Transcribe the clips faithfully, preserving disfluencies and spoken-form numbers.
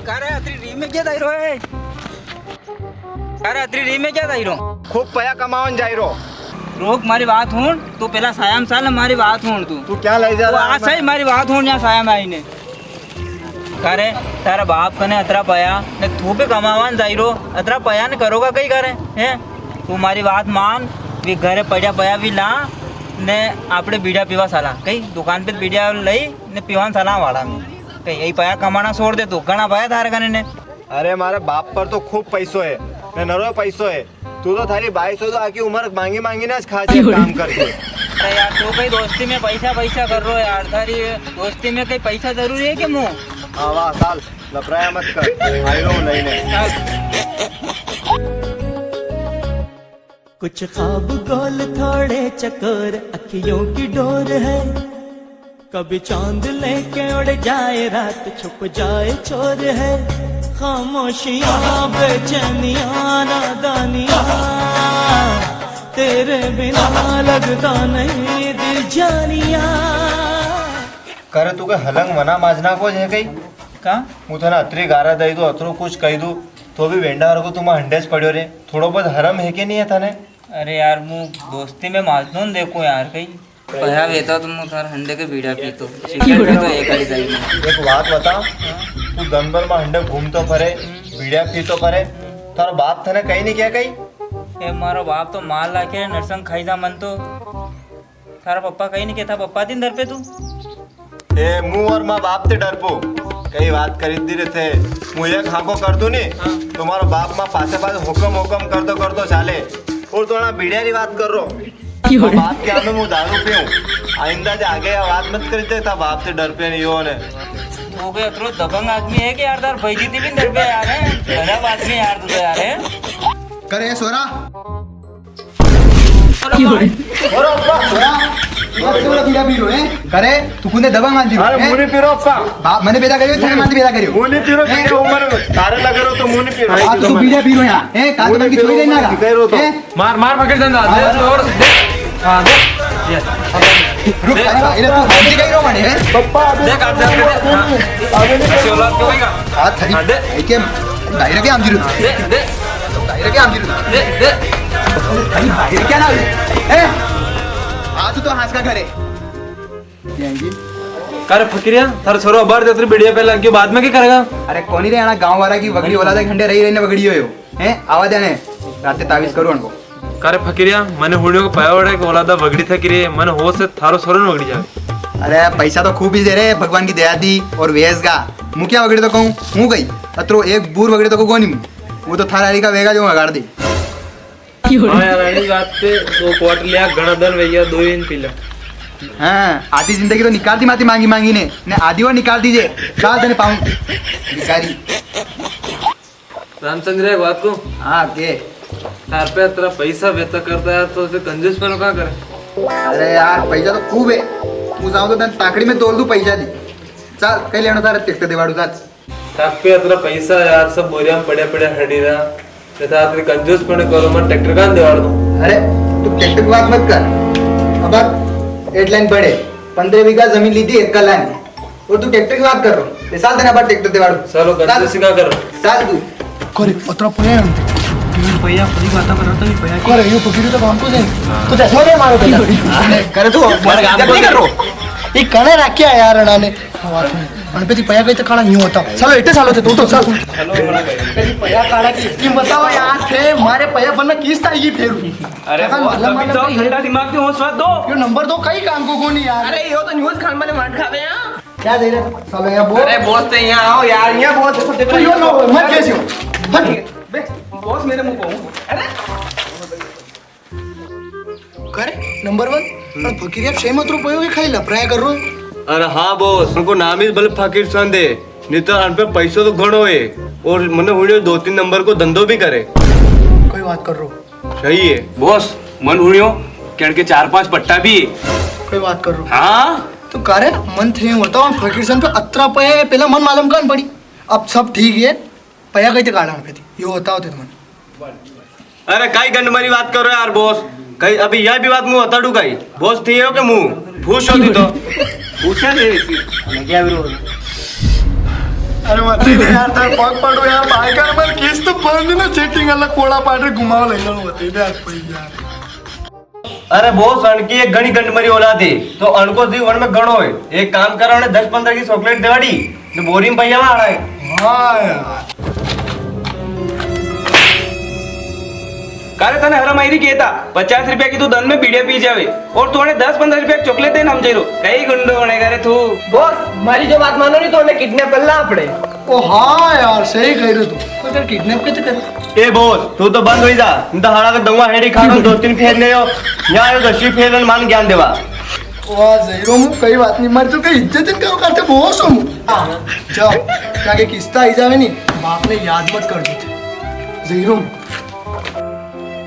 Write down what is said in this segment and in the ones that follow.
कारे अतरी री में क्या दाई रो है? कारे अतरी री में क्या दाई रो? खूब पया कमावन जाई रो। रोक, मारी बात हुण, तू पेला साया में चाल, मारी बात हुण तू। तू क्या लई जा तू रहा है? आ सही, मारी बात हुण, यहाँ साया में आई ने। कारे, तारा बाप कने अतरा पया, ने तू भी कमावन जाई रो, अतरा पया ने करोगा कई कारे, हैं? तू मारी बात मान, वी घरे पड़्या पया भी ला, ने आपणे बीड़िया पीवा साला, कई दुकान पे बीड़िया लई, ने पीवान साला वाला में। कई यही पया कमाना छोड़ दे तू, घणा पया थारे कने ने। अरे, मारे बाप पर तो खूब पैसो है, ने नरो पैसो है। तू तो थारी बाईस हो तो आखी उम्र मांगी मांगी ने आज खा जाए काम करके। अरे यार, तू कई दोस्ती में पैसा पैसा कर रो यार, थारी दोस्ती में कई पैसा जरूरी है के मुंह? हाँ, वाह, साल लफराया मत कर, आई रो नहीं ने। कुछ ख्वाब गोल थोड़े चकोर, अखियों की डोर है। कभी चांद लेके उड़ जाए, रात छुप जाए चोर है। खामोशियां, बेचैनियां, नादानियां, तेरे बिना लगता नहीं दिल जानिया। करे तू के हलंग मना माजना को है कई? का? मु थने अतरी गारा दई दूं, अतरो कुछ कही दूं, तो भी वेंडा हरको तू मां हंडे ज पड़्यो रे। थोड़ो बहुत हरम है के नहीं है थने? अरे यार, मु दोस्ती में माजनो न देखो यार कई। पया वेता तो मु थार हंडे के बीड़ा पीतो, सिगरेट पीतो एक आड़ी जाई में। एक बात बता, तू दन भर मां हंडे घूमतो फरे, बीड़ा पीतो फरे, थारो बाप थने कई नहीं किया कई? ए, मारो बाप तो माल लाके नरसंग खाई जा मन तो। थारा पप्पा कई नहीं कहता, पप्पा दिन दर पे तू। ए, मु और मां बाप ते डरपो। कई बात करी दी रे थे। मु एक हाको कर दूं नी, हाँ। तो मारो बाप मां पासे पासे हुकम हुकम कर दो, कर दो चाले। और तो ना बीड़िया री बात कर रो। क्यों? मां बाप के आगे मु दारू पीऊं। आइंदा जे आगे या बात मत करी दे, था बाप ते डरपे नहीं हो ने। तो कोई अतरो दबंग आदमी है कि यार, तार भाई जी ती भी डरपे यार है। खराब आदमी यार तू तो यार है। करे सोरा। अरे अब्बा, छोरा, ये तो बड़ा बीड़ा पी रो है। करे, तू कुने दबा मार दी रो, अरे हैं? मु नी पी रो अब्बा। बाप मने पैदा करियो, थारे माते पैदा करियो। मु नी पी रो, हैं? तेरी उम्र में तारे लगे रो तो मु नी पी रो। हाँ, तो तू बीड़ा पी रो यहाँ, हैं? कान तो बंद की छोड़ी लेना का, हैं? मार, मार, पकड़ दंदा, दे, और दे। हाँ, दे। ये। रुक, अरे, अरे, तू बंद की कही रो माने, हैं? पप्पा, अबे देख, आप देख, देख। हाँ। अबे नहीं ऐसी औलाद को कहेगा? हाँ, थारी हाँ, दे। भाई के, भाई रे क्या हम जीरो? दे, दे। भाई रे क्या हम जीरो? दे, दे। थारी भाई रे क्या ना? ए? आ तू तो हंस का घरे। का रे फकीरिया, थारो छोरो अबार जतरी बीड़िया पे लग गयो, बाद में क्या करेगा? अरे कोनी रे, आना गांव वाला की वगड़ी औलाद खंडे रही रही ने वगड़ी होयो। हैं? आवा देने। राते तावीज करू उनको। का रे फकीरिया, मने हुणियो के पया वड़े के औलादा वगड़ी थकी रे, मने हो से थारो सोरो न वगड़ी जावे। अरे, पैसा तो खूब ही दे रे, भगवान की दया दी और वेस गा। मु क्या वगड़ी तो कहूँ, हूँ गई। अतरो एक बूर वगड़ी तो को कोनी मु। वो तो थारा हरी का वेगा जो वगाड़ दे। हाँ यार, अणी बात पे दो क्वार्टर लिया, घणा दन वैया, दो ही पी ले। हाँ, आधी जिंदगी तो निकाल दी माती मांगी मांगी ने, ने आधी और निकाल दीजे। साल तने पाऊं। भिखारी। रामचंद्र, एक बात को। हाँ, के? थार पे अतरा पैसा वेता करता यार, तो फिर कंजूस पर का करे? अरे यार, पैसा तो खूब है। तू जाओ तो तन ताकड़ी में तोल दूं पैसा दी। चल, कई लेनो थारे ट्रैक्टर देवाड़ू, चल। थार पे अतरा पैसा यार, सब बोरिया में पड़े पड़े हड़ी रहा। ये था अतरी कंजूस पने करो, मैं ट्रैक्टर कां देवाड़ दूं? अरे, तू ट्रैक्टर की बात मत कर। अब हेडलाइन पढ़े, पन्द्रह बीघा जमीन ली थी, एक कलान। और तू ट्रैक्टर की बात कर रो। ये साल तेरा बार ट्रैक्टर देवाड़ू। चलो, साल। गंदे सिंगा कर। साल तू। करे, अतरा पया है हमते। ये पया, पूरी बात कर रहा था, ये पया की। करे, ये पकड़ी तो काम को दे। तो जैसे हो गया मारो पया। करे तू, मारे काम को नहीं कर रो। ये कने रखिया यार, अणाने। बात नहीं। अन पे ती पया कहीं तो खाना यूं होता। चलो, इतने सालों से तू तो चल। चलो, बड़ा भाई। पे ती पया खाना की स्कीम बताओ यार, थे मारे पया बनना किस तरह ये फेरू। अरे, काका, वो मतलब, अभी मतलब तो नहीं है। ठंडा दिमाग के होश मत दो। यो नंबर दो, कई काम को कोनी यार। अरे, यो तो न्यूज़ खान वाले मार खावे यार। क्या दे रहे? सालो यार, बोल। अरे, बॉस, तो यहाँ आओ यार, यहाँ बॉस, देखो, देखो, तो यो लो, मत कैसे हो? हट। बे, बॉस मेरे मुंह को। अरे। करे, नंबर वन, पर फकीर, आप सही मत रो, पयो के खाली लफराया कर रो। अरे हाँ बॉस, उनको नाम ही भले फकीर संद है, नहीं तो अन पे पैसो तो घणो है, और मने हुणियो दो तीन नंबर को धंधो भी करे। कोई बात कर रो। सही है। बॉस, मन हुणियो कि अनके चार पांच पट्टा भी है। कोई बात कर रो। हाँ। तो कारे मन थे बताओ, हम फकीर सन पे अतरा पया है, पहला मन मालूम कान पड़ी। अब सब ठीक है, पया कहीं ते काढ़ा पे थी, यो बताओ थे तुमने। अरे काई गंड मारी बात करो यार बॉस, कई अभी यह भी बात मुंह हताड़ू काई? बॉस थी हो के मुंह? खुश हो तू तो। खुश है रे, इसमें क्या विरोध? अरे मत दे यार, थारे पग पड़ूं यार, भाई का मत किस्त तो भर दी ना, सेटिंग अलग कोड़ा पाट रे, घुमाओ ले जाओ, मत दे यार, कोई यार। अरे बॉस, अणकी एक घणी गंडमरी औलाद है, तो अणको जीव वण में घणो है। एक काम करो, अणे दस पन्द्रह की चॉकलेट देवाड़ी, ने बोरी में भैया वाला है। हाँ यार। कारे तने हरम आई री केता, पचास रुपया की तू दन में बीड़िया पी जावे और तू अणे दस पन्द्रह रुपया की चॉकलेट देने हम जई रो, कई गुंडो होने का रे तू। बॉस, मारी जो बात मानो नी तो उन्हें किडनैप कर ला आपड़े। ओ हाँ यार, सही कह रहे तू। तो तेरे किडनैप कैसे कर? ए बॉस, तू तो बंद हो ही जा। नी तो हाड़ा का दवा हेड़ी खाड़ो दो तीन फेर ले हो। यहाँ आयो दसवीं फेर मान ज्ञान देवा। वाह, जहीरो मु, कई बात नी, मारी तो कई इज्जत नी करो करते, बॉस हूँ। हाँ, जाओ, क्या के किस्ता आई जावे नी, बाप ने याद मत कर दीजिए। जहीरो मु।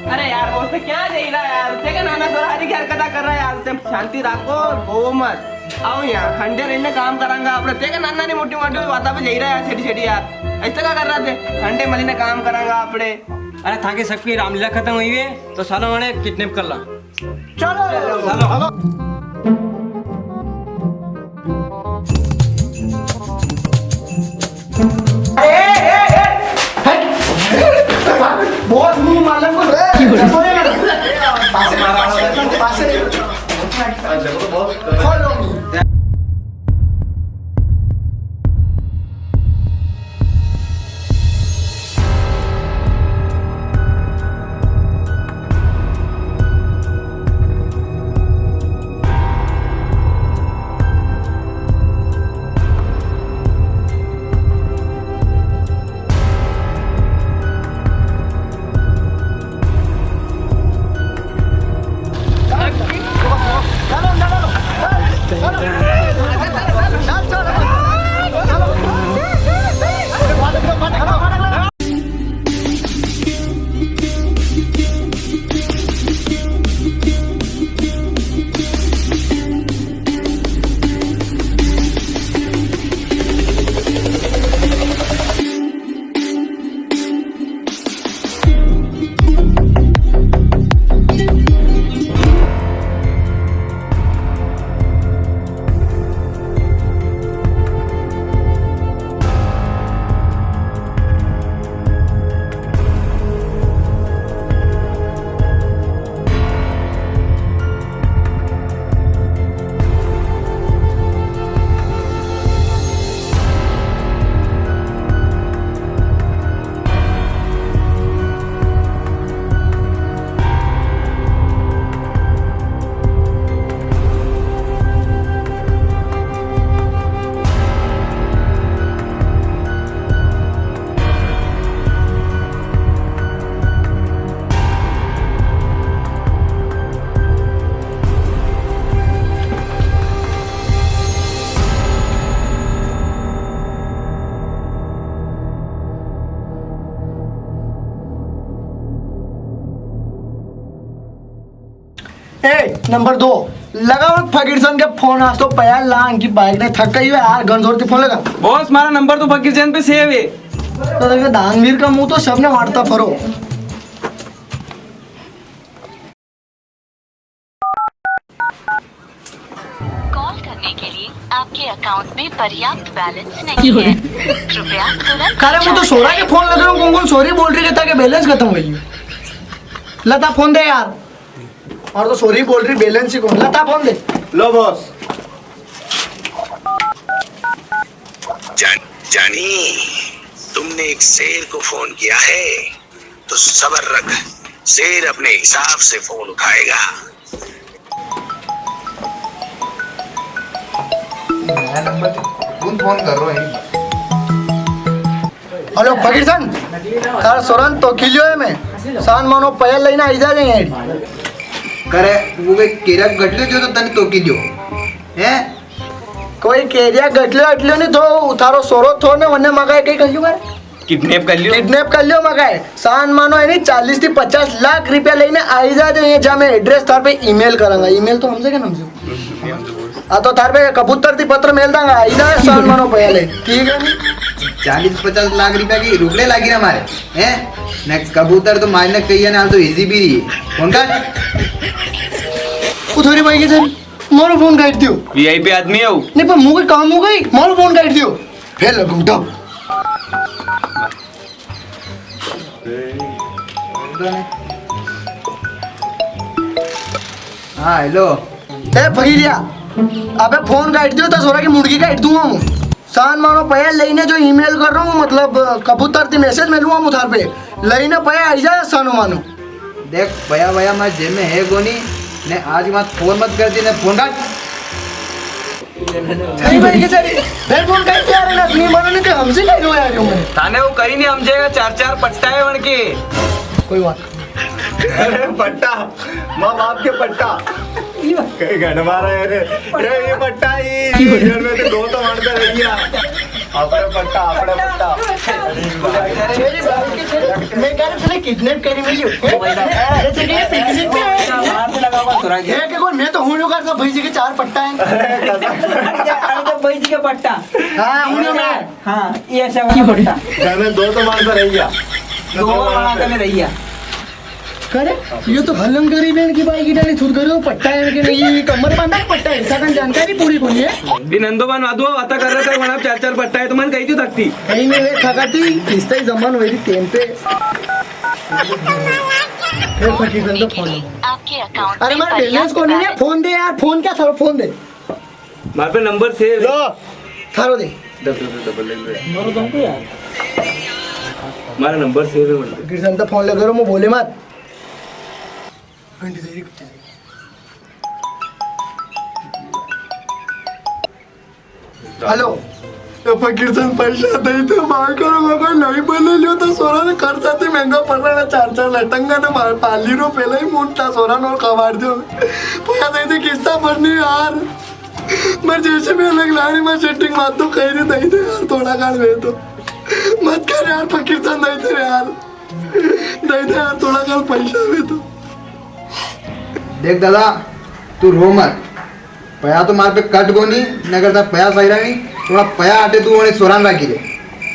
अरे यार, बॉस तो क्या जई रहा यार, देखा नाना सोरा हरी घर कदा कर रहा यार, तुम शांति रखो, वो मत। आओ यहाँ, हंडे रहने काम करांगा आपड़े, देखा नाना ने मोटी मोटी बात पे जई रहा यार, छेटी छेटी यार। ऐसा क्या कर रहा थे? हंडे मली ने काम करांगा आपड़े। अरे थाके सबकी रामलीला खत्म हुई है, तो सालो माने किडनैप कर ला। चलो, चलो। ए, ए, ए, ए, हट। बहुत मुंह मालूम को रे। पासे, पासे, पासे। Follow me। ए, नंबर दो, लगाओ फकीर सन के फोन, आज तो पया लांग की बाइक ने थक गई है यार, गन जोर ती फोन लगा। बॉस, मारा नंबर तो फकीर सन पे सेव है। तो देखो, दानवीर का मुंह तो सबने मारता फरो। कॉल करने के लिए आपके अकाउंट में पर्याप्त बैलेंस नहीं है। कृपया तुरंत कारे, मु तो सोरा के फोन लग रहा हूँ, कौन कौन सॉरी बोल रही है, ताकि बैलेंस खत्म हुई। लता फोन दे यार। और तो सॉरी बोल रही, बैलेंस ही कौन। लता फोन दे। लो बॉस। जान, जानी, तुमने एक शेर को फोन किया है, तो सबर रख, शेर अपने हिसाब से फोन उठाएगा। नया नंबर ती कौन फोन कर रहो है? हेलो, फकीर सन, थारा सोरन तो किलियो है मैं। सान मानो पया लेने आई जा रहे हैं। करे, वो वे केरा गटले जो तो तने तो किलियो। हैं? कोई केरिया गटले अटले नी थो, थारो सोरो थो ने वने मगाए कई करियो करे? किडनैप कर लियो। किडनैप कर लियो मगाए। सान मानो है नी, चालीस थी पचास लाख रुपया लेने आई जा दे, ये जा मैं एड्रेस थार पे ईमेल करांगा। ईमेल तो हमसे क्या नाम से? आ तो थार पे कबूतर थी पत्र मेल दांगा, आई जा सान मानो पहले। ठीक है नी? चालीस पचास लाख रुपया की रुपड़े लागी ना मारे, हैं? नेक्स्ट कबूतर तो मारने कही है ना, तो इजी भी रही है। कौन का? वो थोड़ी भाई की सर। मारो फोन काट दियो। वीआईपी आदमी है वो। नी, पर मुझे काम हो गई, मारो फोन काट दियो। फेर लगूं, दब। हाँ, हेलो। ए फकीरिया, अबे फोन काट दियो तो सोरा की मुंडकी काट दूंगा हूँ। सान मानो पया लेने जो ईमेल कर रहा हूँ, मतलब कबूतर ती मैसेज मेलूंगा हूँ थार पे। लेने पया आई जाए सानो मानो। देख भैया, भैया मैं जेब में है कोनी, ने आज मत फोन मत कर दी, ने फोन काट। सही भाई के सही। मैं फोन काट दिया रे ना, नहीं मानो नहीं तो हमसे नहीं रोया रे मैं। थाने वो कहीं नहीं हमजेगा, चार चार पट्टा है वणके। कोई बात। अरे पट्टा, माँ बाप के पट्टा। कई गंड मारा है रे। ए, ये पट्टा ही। घर में तो दो तो मारता रह गया। आपने पट्टा, आपने पट्टा। मैं कह रहा था, किडनैप करी मिली। अरे, तेरे ये पिकनिक में आया है। ये क्या कोई, मैं तो हूँ लोग का भाई जी के चार पट्टा है। अरे, तो भाई जी के पट्टा। हाँ, हूँ लोग मैं। हाँ, ये ऐसा वाला पट्टा। घर में दो तो मारता रह गया। दो मारता में रह गया। करे, ये तो हलंग गरीब है, इनकी बाई की डाली छूट करे, पट्टा है इनके नहीं, ये कमर बांधा है, पट्टा है, ऐसा कन जानकारी पूरी कोनी है। ये नंदोबान वादुआ वाता कर रहा था, वहाँ चार चार पट्टा है, तो मैंने कही क्यों थकती? कहीं नहीं रे, थकाती, इस तरह जमान हुई थी टेम पे। ए, फकीर संत फोन। आपके अकाउंट अरे, में मारे बैलेंस कोनी है, फोन दे यार, फोन क्या था, फोन दे। मारे पे नंबर सेव है। लो, थारो दे। डबल, डबल, डबल ले लो। मारो तुमको यार। मारा नंबर सेव है बोल। फकीर संत फोन लगा रो, मैं बोले मत। घंटी दे रही, घंटी दे रही। हेलो। ए फकीर संत पैसा दे दे, मार करो, मैं कोई नवी बने लियो तो सोरा ने खर्चा ते महंगा पड़ रहा है, चार चार लटंगा ने मार पाली रो, पहले ही मोटा सोरा ने और खवाड़ दियो। पैसा दे दे, किस्ता भरनी यार। मैं जैसे भी अलग लाड़ी में सेटिंग मार दो, कहीं नहीं दे दे यार, थोड़ा गाल में तो। मत कर यार, फकीर संत दे दे यार। दे दे यार, थोड़ा गाल पैसा में तो। देख दादा, तू रो मत। पया तो मार पे कट कोनी, नगर ता पया सही रही, थोड़ा पया आटे तू उन्हें सोरान राखी ले।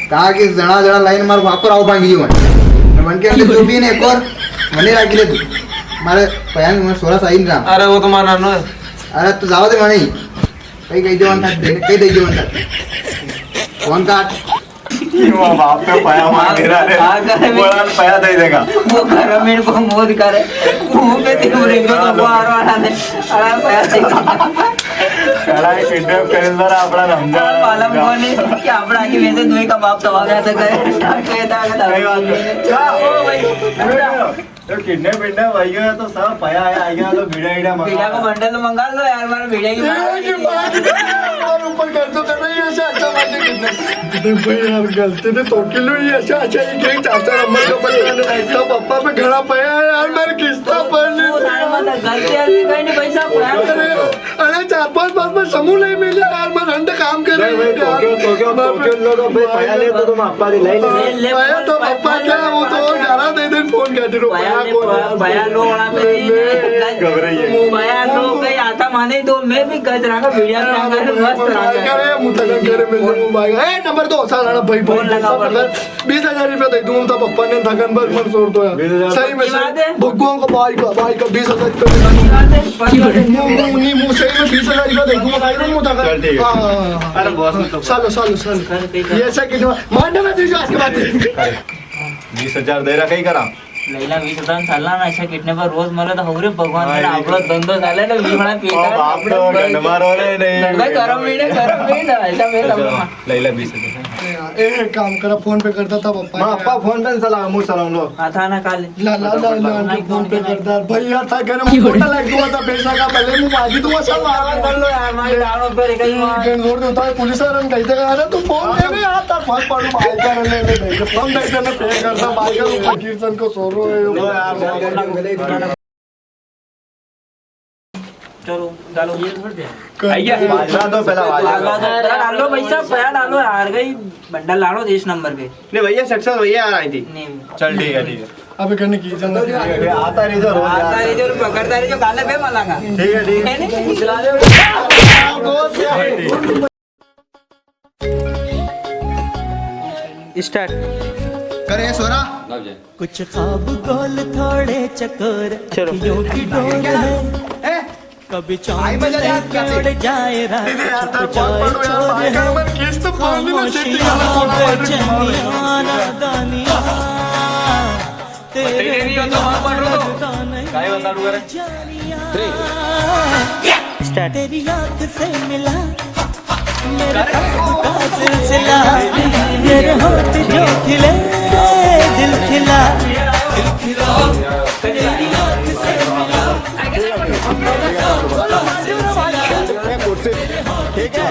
कहा कि जणा जणा लाइन मार वापर आओ भांगी जो है। मन के अंदर जो भी ने एक और मने राखी ले तू। मारे पया में सोरा सही नहीं रहा। अरे वो तो मार नानो है। अरे तू जावा दे मने। कहीं कहीं देवन था, कहीं दे देवन था। फोन काट। वो बाप पे पाया मार दे रहा है। हाँ, घर में बड़ा पाया दे देगा। वो घर में को मोद करे। मुंह पे ते उरे को तो बाहर वाला ने। अरे पाया दे। कढ़ाई किडनैप करे जरा अपना रमजान। मालूम कोनी कि अपना की वैसे दुई का बाप तो आ गया था, गए। टाके था, था। सही बात है। ओ भाई। तो किडनैप विडनैप हो गया तो सब पया आया, आ गया तो बीड़ा ईड़ा मंगा। बीड़ा को बंडल तो मंगा लो यार, मारे बीड़ा की ये बात। ये बात और ऊपर कर दो, कर रही है ऐसे अच्छा बात है किडनैप। देख भाई यार, गलती ने तो किलो ही ऐसे अच्छा ही गैंग चार चार नंबर का बंदा ने तो पप्पा पे घणा पया है यार, मारे किस्ता पर नहीं। गलती है, कहीं नहीं पैसा पया। अरे चार पांच बार में समूह नहीं मिला यार, मैं रंड काम कर रही हूँ यार। तो क्यों, तो क्यों, तो क्यों लोग भाई पहले तो तुम आपा दे ले ले। ले, ले, पहले तो पापा क्या, वो तो गारा दे दे, फोन कर दे, पाया पाया लो, वहाँ पे ले, ले। घबराइए। पाया लो, कहीं आता माने तो मैं भी गज रहा, बढ़िया रहा, मस्त रहा। करे, मुतकन करे, मिल जाऊँ भाई। ए, नंबर दो, साला भाई, फोन लगा, फोन लगा। बीस हजार रुपया दे दूँ, तो पप्पा ने थकन भर मन छोड़ दो यार। बीस हजार। सही में, सही। भगवान का भाई का, भाई का बीस हजार रुपया दे दूँ। बात है। मुंह, मुंह, नहीं, मुंह सही में बीस हजार रुपया दे दूँ, भाई, मुंह थकन। चल, ठीक है। हाँ, हाँ, हाँ, हाँ। अरे, बॉस ने तो सालो, सालो, सालो। ये ऐसा कितना, मारने में तुझे आज के बाद। बीस हजार दे रहा, कहीं करा। लैला बीस हजार साला ना, ऐसा कितने बार रोज मरे तो हवरे भगवान ने आपणो धंधो चाले ना, बीस बड़ा पीता। बाप तो गंड मारो रे, नहीं। गरम महीने, गरम महीने, ऐसा मेरा। लैला बीस हजार। ए, एक काम करा, फोन पे करता था पप्पा। माँ, पप्पा फोन पे सलाम, मुँह सलाम लो। हाँ, था ना काले। ला, ला, ला, ला, फोन पे करता। भाई यार, था घर में फोटा लग गया था, पैसा का भले मुँह बाजी दूंगा, सब मार कर लो यार, मारी दाड़ों पे कहीं मार। गन जोड़ देता है, पुलिस वाला ने कही देगा, "अरे तू फोन दे बे यार, था फोन पड़ू भाई का, ले, ले, ले, फोन दे देना, पे करता भाई का, ऊपर कीर्तन को सो रो है।" चलो, डालो। आइए। बाजरा दो, पहला बाजरा दो। डालो भाई साहब, पहला डालो, हार गई। बंडल डालो तेईस नंबर पे। नहीं भैया, सक्सेस भैया, आ रही थी। नहीं। चल, ठीक है, ठीक है। अबे करने की जरूरत है। आता रही जो, रोज आता रही जो, पकड़ता रही जो, काले पे मलांगा। ठीक है, ठीक है। है नहीं? स्टार्ट। करे सोरा। कुछ ख्वाब गोल थोड़े चकोर, चलो। अखियों की डोर है। ए, कभी चांद में उड़ जाए रात, छुप जाए चोर है। खामोशियां बेचैनियां नादानियां, तेरे बिना लगता नहीं जानिया। Start। तेरी आंख से मिला मेरे ख्वाब का सिलसिला, मेरे होठ जो खिले, दिल खिला। ठीक है।